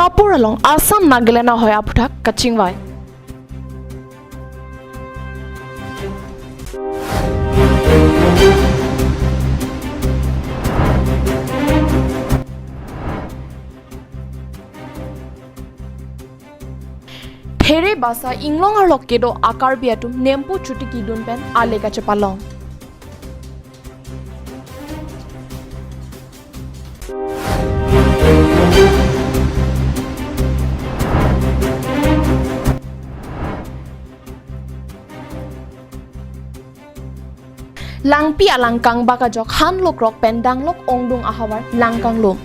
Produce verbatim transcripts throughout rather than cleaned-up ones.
Dimapur along Assam Nagaland ahoi aphuthak kachingvai. There basa inglong arlo kedo a-Karbi atum nempo chotiki dun pen ale kachepalong. Langpi alang kangbak ajok han lokrok pen danglok ongdung ahavar langkanglum.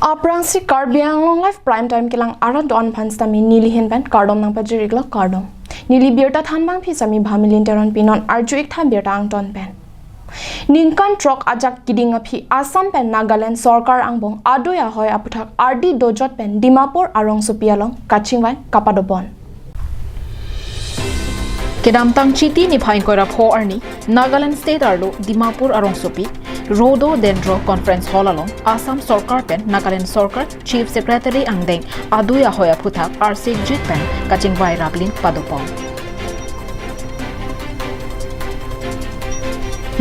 Aphrangsi Karbi Anglong Live Prime Time kelang arat do-an aphan sitame neli ahin pen kardom nangpajir-iklo, kardom. Neli birta thanbangpi sitame Bhamilin Teronpi, non arju-ik tha birta angton pen. Ningkan throk ajak keding aphi Assam pen Nagaland sorkar angbong adui ahoi aphuthak ardi dojot pen Dimapur arongsopi along kachingvai kapadopon. Kedamtang Chiti niphai ingkoi ra pho arni Nagaland State arlo Dimapur arongsopi Rhododendron Conference Hall along Assam sorkar pen Nagaland sorkar Chief Secretary angdeng adui ahoi aphuthak arsikjit pen kachingvai raplin padopon.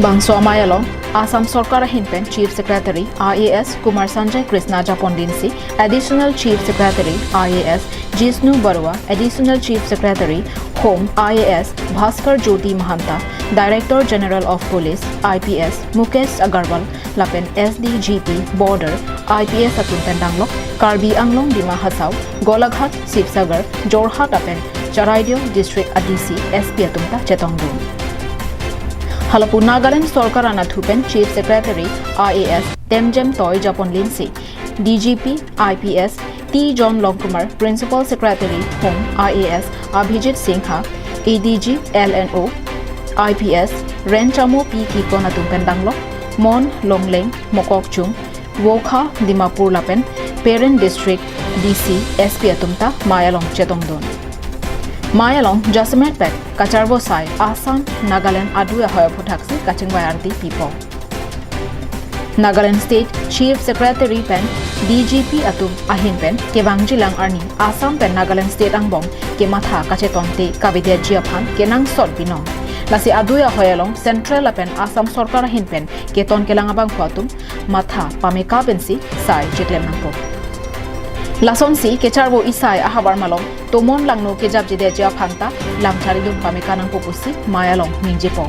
Bangso amei along Assam sorkar ahin pen Chief Secretary I A S Kumar Sanjay Krishna japonlinsi, Additional Chief Secretary I A S Jishnu Barua, Additional Chief Secretary Home I A S Bhaskar Jyoti Mahanta, Director General of Police I P S Mukesh Agarwal lapen S D G P Border I P S atum pen danglok Karbi Anglong, Dima Hasao, Golaghat, Sibsagar, Jorhat lapen Charaideo District a D C, S P atum ta chetongdun. Halapu Nagaland sorkar anatthu pen Chief Secretary I A S Temjem Toi japonlinsi, D G P I P S T John Longkumar, Principal Secretary Home I A S Abhijit Singha, A D G L and O I P S Renchamo P Kikon atum pen danglok Mon, Longleng, Mokokchung, Wokha, Dimapur lapen Peren District D C, S P atum ta mei along chetongdun. Mei along jasemet pen kacharvo asai Assam Nagaland adui ahoi aphuthaksi kachingvai ardi pipo. Nagaland State Chief Secretary pen D G P atum ahin pen kevangjilang arni Assam pen Nagaland State angbong kematha kachetonte kavedetji aphan kenangsot binong. Lasi adui ahoi along Central lapen Assam sorkar ahin pen keton kelang abangphu atum matha pameka pensi sai chiklem nangpo. Lasonsi kecharvo isai ahavar malom tomon langno kejapjedetji aphan ta lam charidun pameka nangpo pusi mei along ningjepo.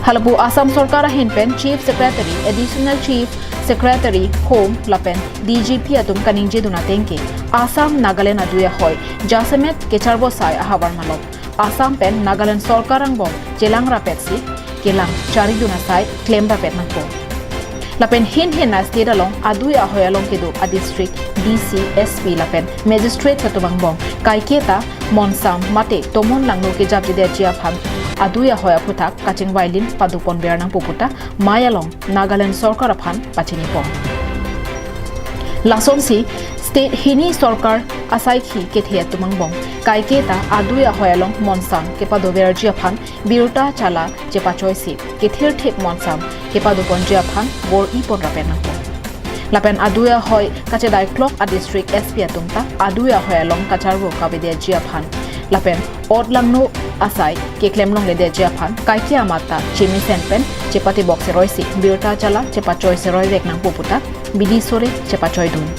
Halapu Assam sorkar ahin pen Chief Secretary, Additional Chief Secretary Home lapen D G P atum kaningjedun ateng ke Assam Nagaland adui ahoi jasemet kecharvo asai ahavar malom Assam pen Nagaland sorkar angbong chelang rapetsi kelang charidun asai klem rapet nangpo. Lapen hin hin a-state along adui ahoi along kedo a-district D C, S P lapen magistrate atum angbong kaiketa monsam mate tomon langno kejapjedetji aphan adui ahoi aphuthak kachingvailin padopon ber nangpo puta mei along Nagaland sorkar aphan pachinipo. Lasonsi state hini sorkar asaikhi kethe atum angbong kaiketa adui ahoi along monsam kepadoverji aphan birta chala chepachoisi kethirthip monsam kepadoponji aphan bor-ipon rapet nangpo. Lapen adui ahoi kachedaiklok a-district S P atum ta adui ahoi along kacharvo kavedetji aphan lapen ot langno asai keklem longledetji aphan kaike amat ta chemesen pen chepatebok seroisi birta chala chepachoi seroivek nangpo puta bidi sore chepachoidun.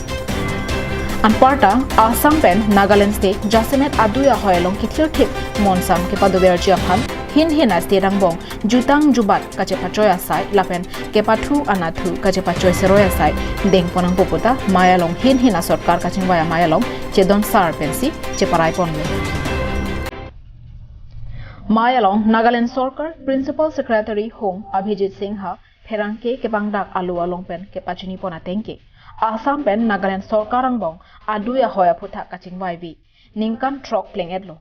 Anparta Assam pen Nagaland state jasemet adui ahoi along kethirthip monsam kepadoverji aphan hin hin a-state angbong jutang jubat kachepachoi asai lapen kepathu anatthu kachepachoi seroi asai dengpon nangpo puta mei along hin hin a-sorkar kachingvai amei along chedon sar pensi cheparaiponlo. Mei along Nagaland sorkar Principal Secretary Home Abhijit Singha pherangke kepangdak alo along pen kepachinipon ateng ke Assam pen Nagaland sorkar angbong adui ahoi aphuthak kachingvaivi ningkan throk pleng-etlo.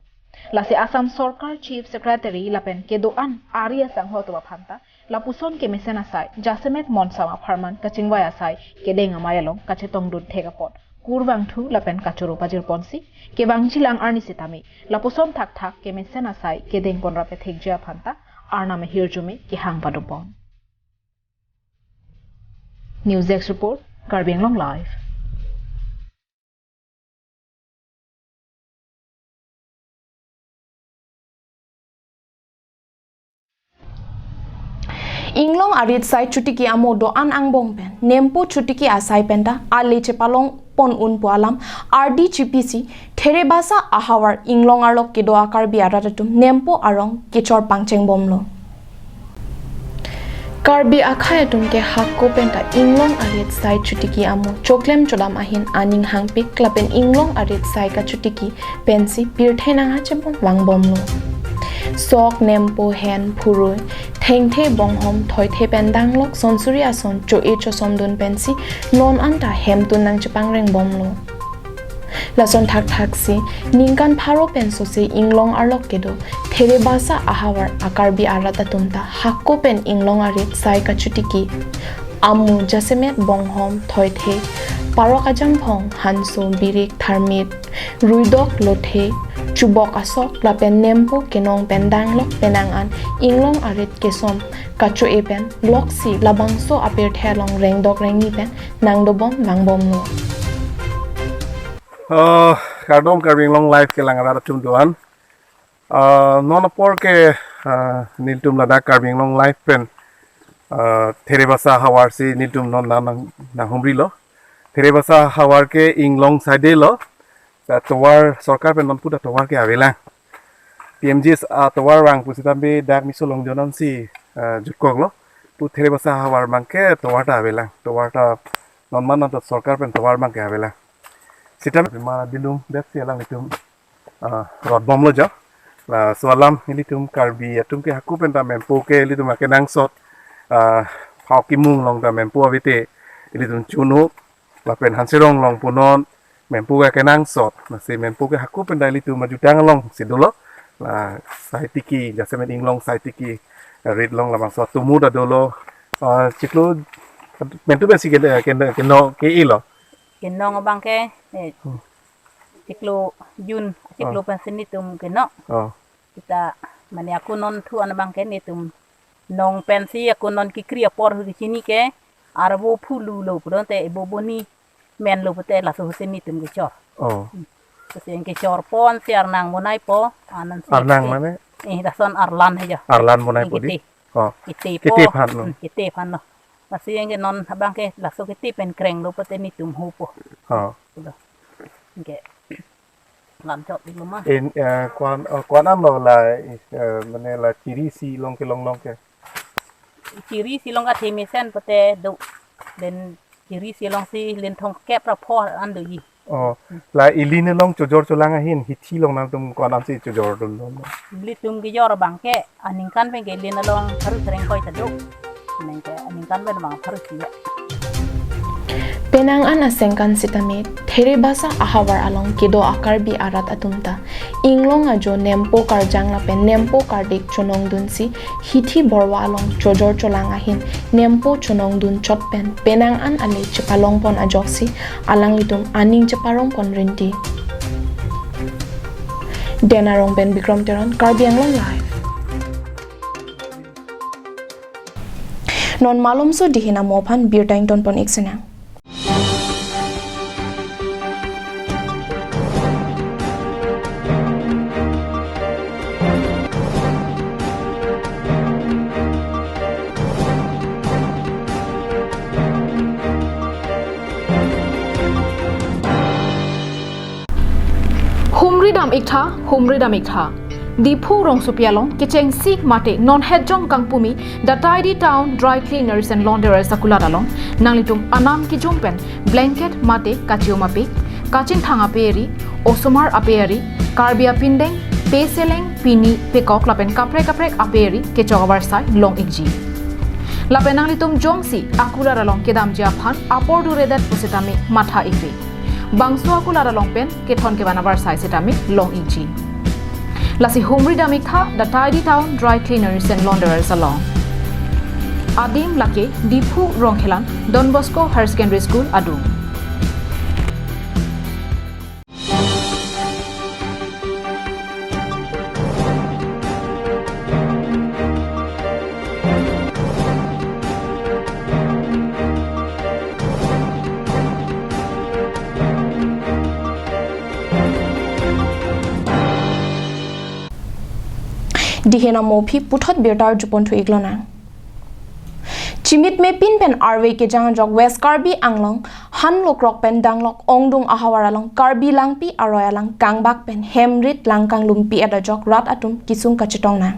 Lasi Assam sorkar Chief Secretary lapen kedo-an ari asangho atum aphan ta lapuson kemesen asai jasemet monsam apharman kachingvai asai kedeng amei along kachetongdun thek apot kurvangthu lapen kachoro pajirponsi kevangjilang arni sitame lapuson thakthak kemesen asai kedengpon rapethekji aphan ta Arnam ahirjume kehang padopon. News Desk Report, Karbi Anglong Live. Inglong arit sai chotiki amo do-an angbong pen nempo chotiki asai penta ale chepalong pon un pu alam ardi chipisi Therebasa ahavar Inglong arlo kedo a Karbi arat atum nempo arong kechor pangcheng bomlo. Karbi akhei atum ke hako penta Inglong arit sai chotiki amo choklem chodam ahin aning hangpik lapen Inglong arit sai kachotiki pensi pirthe nang achebom vangbomlo. Sok nempo hen phurui thengthe bonghom thoithe pen danglok sonsuri ason cho-e chosomdun pensi non anta hemtun nang chepangreng bomlo. Lason thakthak si ningkan pharo pen sose Inglong arlo kedo Therebasa ahavar a Karbi arat atum ta hako pen Inglong arit sai kachotiki amu jasemet bonghom thoithe, parok ajangphong, hanso, birik, tharmit, ruidok, lothe, chubok asok lapen nempo kenong pen danglok penang an Inglong arit kesom kacho-e pen loksi labangso apirthe along rengdok rengni pen nangdobom vangbomlo. Oh, kardom Karbi Anglong Live kelang arat atum do-an. Ah, non apor ke, ah, nelitum ladak Karbi Anglong Live pen, ah, Therebasa ahavar si nelitum non nang, nang, nanghumrilo. Therebasa ahavar ke Inglong saidelo. Ta tovar sorkar pen non puta tovar ke avelang. P M G S atovar vang pusitame dak Miso Longjon ansi, ah, jutkoklo. Pu Therebasa ahavar abang ke tovar ta avelang. Tovar ta non man ta sorkar pen tovar abang ke avelang. Sitame mara bilung det si alanglitum, ah, rotbomlo jo. Laso alam ilitum Karbi atum ke hako penta mempo ke ilitum akenangsot, ah, phao kimung along ta mempo avete ilitum chunu lapen Hanserong along punon mempo ke akenangsot. Lasi mempo ke hako penta ilitum ajutang alongsi dolo. La sai tiki, jasemet Inglong sai tiki, rit along labangso atomo ta dolo. Ah, chiklo, mentu pensi ke, ke, keno, ke-elo. Kenong abang ke, eh, Hmm. chiklo June, chiklo Oh. pensi nelitum keno. Oh. Kita mane ako non thu an abang ke nelitum nong pensi ako non kekri apor hu kechini ke arvo phulu lo pulote ebo boni menlo pute laso husi nelitum kechor. Oh. Hmm. Lasi kechor ponsi arnang monaipo, anansi Arnang ke mane? Eh, lason arlan aja. Arlan monaipo di? Kete. Oh. Kete po. Kete aphan lo. Hmm, kete aphan lo. Lasi ke non abang ke laso kete pen krenglo pute nelitum hopo. Oh. Pulo. Ke lam chot di lo ma. In, eh, ko-an, eh, ko-an anlo la, eh, mane la chiri si along kelong along ke. Chiri si along ke themesen pute do. Den chiri si alongsi len thomkep ra pho an doji. Oh, la ili ne along chojor cholang ahin, hithi along nangtum ko-an ansi chojordun lo? Ilitum kejor abang ke aningkan pen ke len along pharo sereng koi ta do. Neng ke aningkan pen abang pharo si ya. Penang an asengkan sitame, Therebasa ahavar along kedo a Karbi arat atum ta Inglong ajo nempo karjang lapen nempo kardik chonongdunsi hithi borwa along chojor cholang ahin nempo chonongdun chot pen penang an ale chepalong pon ajoksi alanglitum aning cheparong pon rinti. Den Arong pen Bikram Teron, Karbi Anglong Live. Non malomso dihin amo aphan birta ington pon ik sinang. Humri dam iktha, humri dam iktha. Diphu rongsopi along kechengsi mate non hetjong kangpumi The Tidy Town Dry Cleaners and Launderers akulat along nanglitum anam kijum pen blanket mate kachium apik, kachingthang aperi, osomar aperi, Karbi apindeng, peseleng, pini, pekok lapen kaprek kaprek aperi kechok avarsai long ikji. Lapen nanglitum jongsi akulat along kedamji aphan apor duredet pusitame matha ikri. Bangso akulat along pen kethon kevan avarsai sitame long ikji. Lasi humri dam iktha The Tidy Town Dry Cleaners and Launderers along. Adim lake Diphu Rongkhelan Don Bosco Higher Secondary School adung. Hena Mophi puthot birta arjupon thu iklonang. Chimit mepin pen arve kejang ajok West Karbi Anglong, Hanlokrok pen Danglok ongdung ahavar along Karbi Langpi aroi alang kangbak pen hem rit lang kanglumpi et ajok rat atum kesung kachetong nang.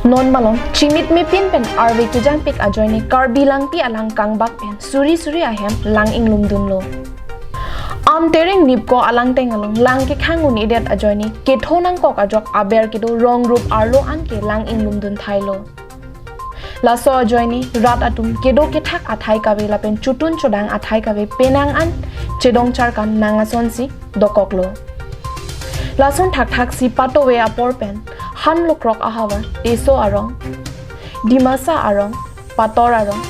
Non malom, chimit mepin pen arve kejangpik ajoine Karbi Langpi alang kangbak pen suri suri ahem lang inglumdunlo. Amtereng NEEPCO alangteng along lang kekhang un-edet ajoine ketho nangkok ajok aber kedo rong rup arlo anke lang inglumdun thailo. Laso ajoine rat atum kedo kethak athai kave lapen chotun chodang athai kave penang an chedong charkan nang asonsi dokoklo. Lason thakthaksi patowe apor pen Hanlokrok ahavar, Teso arong, Dimasa arong, Pator arong,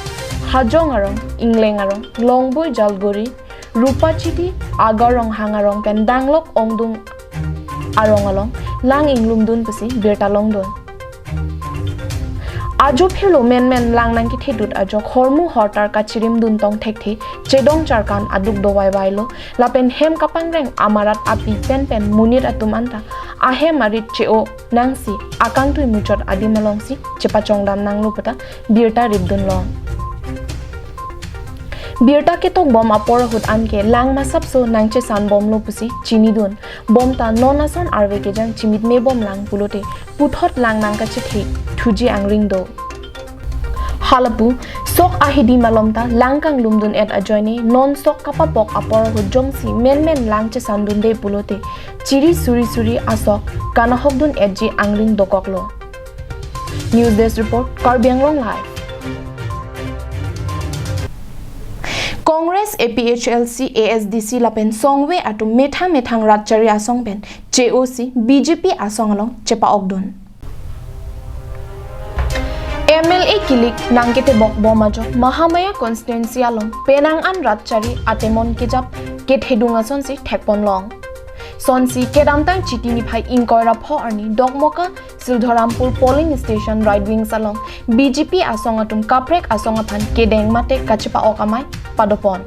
Hajong arong, Ingleng arong, Longboi Jalgori, Rupachiti, Agar Ronghang arong pen Danglok ongdung arong along lang inglumdun pusi birta longdun. Ajo phirlo menmen lang nangkethedut ajok hormu hortar kachirimdun tong thekthe chedong charkan aduk dovaivailo lapen hem kapangreng amarat api pen pen monit atum anta ahem arit che-o nangsi akangtui muchot adim alongsi chepachongdam nanglo puta birta ripdunlong. Birta ketokbom apor ahut anke lang masapso nangchesanbomlo pusi chinidun. Bonta non ason arve kejang chimit mebom lang pulote puthot lang nangkachethe thuji angring do. Halapu, sok ahidi malomta lang kanglumdun et ajoine non sok kapapok apor ahut jongsi menmen lang chesandunde pulote chiri suri suri asok kanahokdun etji angring dokoklo. News Desk Report, Karbi Anglong Live. Congress, A P H L C, A S D C lapen songve atum methang methang rat chari asong pen che-osi B J P asong along chepa-okdun. M L A kilik nangketebok bom ajok Mahamaya constituency along penang an rat chari atemon kejap kethedung asonsi thekponlong. Sonsi kedamtang Chiti niphai ingkoi ra pho arni Dokmoka Sildharampur polling station right wings along B J P asong atum kaprek asong aphan kedeng mate kachepa-ok amei padopon.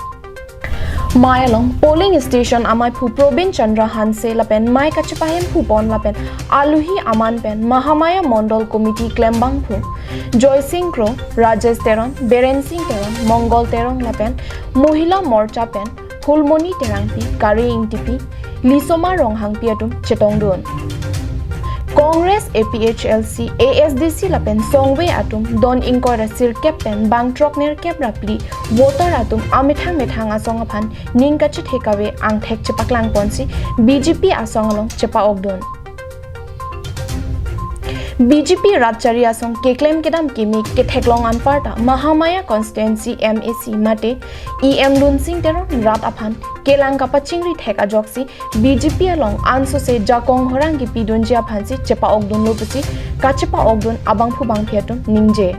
Mei along polling station ameiphu Probin Chandra Hanse lapen mei kachepahemphu pon lapen aluhi aman pen Mahamaya Mondol Committee klembangphu Joysing Kro, Rajesh Teron, Beren Singh Teron, Mongol Terong lapen Mohila Morcha pen Hulmoni Terangpi, Kari Ingtipi, Lisoma Ronghangpi atum chetongdun. Congress, A P H L C, A S D C lapen songve atum don ingkoi ra sirkep pen bangthrok nerkep ra phli voter atum amethang methang asong aphan ning kachethe kave angthek chepaklangponsi B J P asong along chepa-okdun. B J P rat chari asong keklem kedam keme ketheklong anparta Mahamaya constituency M A C mate E M Lunsing Teron rat aphan kelang kapachingri thek ajoksi B J P along ansose jakong horang kepidunji aphansi chepa-okdunlo pusi kachepa-okdun abangphu bangphi atum ningje.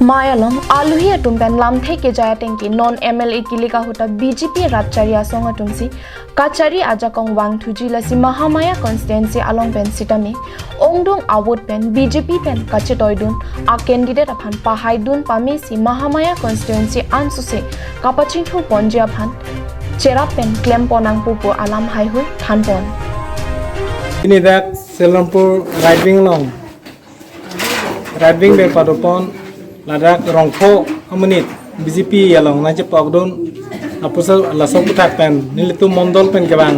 Mei along aluhi atum pen lamthe kejai atengke non M L A kilik ahuta B J P rat chari asong atumsi kachari ajakong vangthuji lasi Mahamaya constituency along pen sitame ongdung avote pen B J P pen kachetoidun a candidate aphan pahaidun pamesi Mahamaya constituency ansose kapachingthurponji aphan cherap pen klempon nangpo pu alam haihui thanpon. Pini dak Sildharampur right wing along right wing pen padopon ladak rongpho amonit B J P along nangchepa-okdun apotsi laso aputhak pen nelitum mondol pen kevang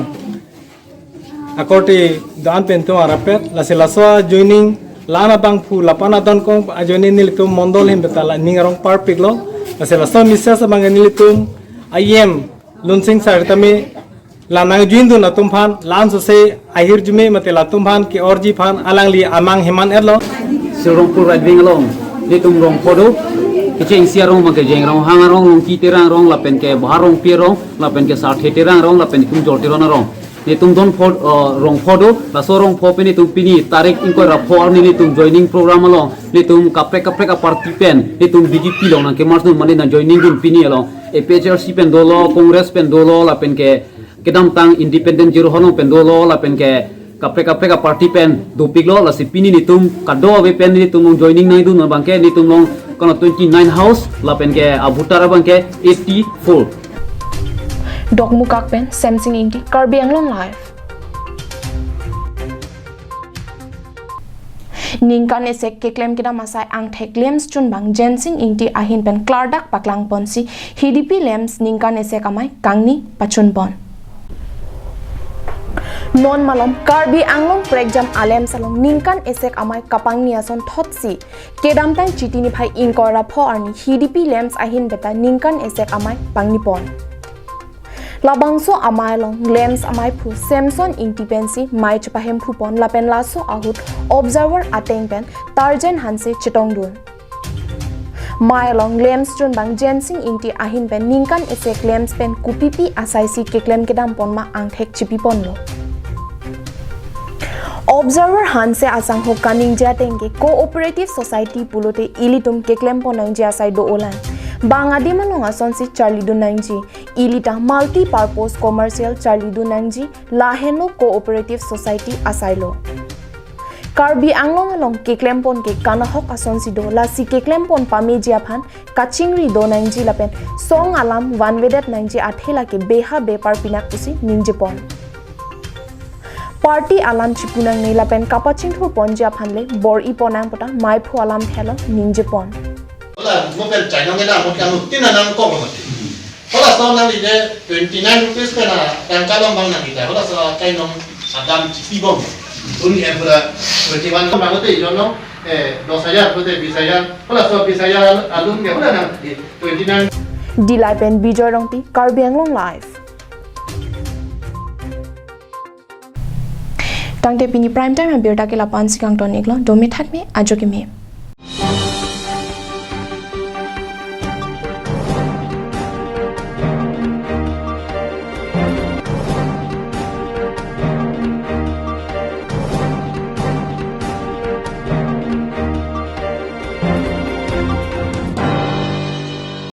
akorte do-an pen tum arapet lasi laso ajoining la-an abangphu lapu-an adon kong ajoining nelitum mondol ahin beta la ning arong parpiklo lasi laso message abang nelitum E M Lunsing sir tame la nangjuindun atum aphan la-an sose ahirjume mate latum aphan ke-orji aphan alangli amang heman etlo. Sildharampur right wing along nelitum rongpho do, kechengsi arong abangke Jeng Ronghang arong, Longki Terang arong, lapen ke Bahar Rongpi arong, lapen ke Sarthe Terang arong, lapen Kumjol Teron arong. Nelitum don pho, uh, rongpho do, laso rongpho pen nelitum pini tarik ingkoi ra pho arni nelitum joining program along nelitum kaprek kaprek a-party pen nelitum B J P along nangkemarchdun mane nangjoiningdun pini along. A P H L C pen dolo, Congress pen dolo, lapen ke kedamtang independent Zirhonong pen dolo, lapen ke kaprek kaprek a-party pen dopiklo, lasi pini nelitum kado-kave pen nelitum along joining nangdun abangke nelitum along kono twenty nine house, lapen ke a-voter abangke eighty four. Dokmoka pen Semsing Ingti, Karbi Anglong Live. Ningkan esek keklem kedam asai angthek LAMPS chunbang Jensing Ingti ahin pen klardak paklang ponsi H D P LAMPS ningkan esek amei kangni pachun pon. Non malom Karbi Anglong prekjam a-LAMPS along ningkan esek amei kapangni ason thotsi kedamtang Chiti niphai ingkoi ra pho arni H D P LAMPS ahin beta ningkan esek amei pangni pon. Labangso amei along LAMPS ameiphu Semson Ingti pensi mei chepahemphu pon lapen laso ahut observer ateng pen Tarjen Hanse chetongdun. Mei along LAMPS chunbang Jensing Ingti ahin pen ningkan esek LAMPS pen kopipi asaisi keklem kedam pon ma angthek chipi ponlo. Observer Hanse asangho kaningje ateng ke cooperative society pulote ilitum keklem pon nangji asai do-olang. Bang adim along asonsi charlidun nangji. Ili ta multi-purpose commercial charlidun nangji, lahenlo cooperative society asailo. Karbi Anglong along keklem pon ke kanahok asonsi do, lasi keklem pon pameji aphan kachingri do nangji lapen song alam vanvedet nangji athe lake beha bepar pinak pusi ningje pon. Party alam chipu nangne lapen kapachingthur ponji aphan le bor-i pon nang puta meiphu alamthe along ningje pon. Hala, mo pen chainong ena, mo kanu tina nang kok lo mati. Hala, so nang ide twenty nine rupees pen a tangka long bang nang kita. Hala, so chainong adam chipi bom. Dunia pura twenty one bang te jono, eh, dos hajar, bote bis hajar. Hala, so bis hajar alun ke, hala nang twenty nine. Dillai pen Bijoy Rongpi, Karbi Anglong Live. Tangte pini prime time abirta ke lapu-an si kangton iklo, dome thakme, ajo keme.